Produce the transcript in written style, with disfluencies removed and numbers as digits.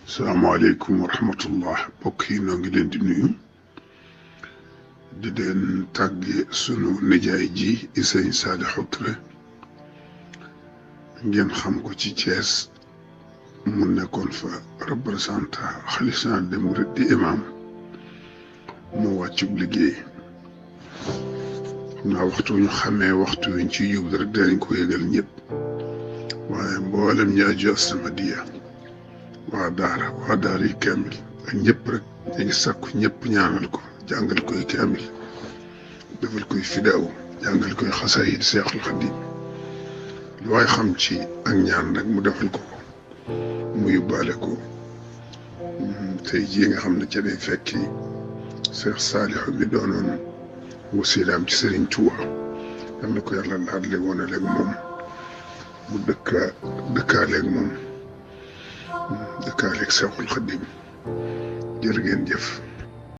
salaamaaleykum wa rahmatullah mbokk yi noo ngi leen di nuyu di leen tàgge sunu nijaay ji di sëñ Saliou Touré ngeen xam ko ci Thiès mu nekkoon fa représentant xalifa général des mourides di imam mu wàccub liggéey xam naa waxtu ñu xamee waxtu wiñ ci yóbbu rek danañ ko yëgal ñëpp waaye mboolem ñi aju As-Samadiyya waa daara yi kaamil ak ñëpp rek ñu ngi sàkku ñëpp ñaanal ko jàngal koy kaamil defal koy fidaaw jàngal koy xasaayid Seexul Xadiim lu waay xam ci ak ñaan rek mu defal ko mu yóbbaale ko tey jii nga xam ne ca day fekki Seex Saalihu bi doonoon wasilaam ci Sëriñ Tuubaa yal na ko yàlla laadle woonaleeg moom mu dëkkaaleeg moom dëkkaaleeg Seexul Xadiim jërë ngeen jëf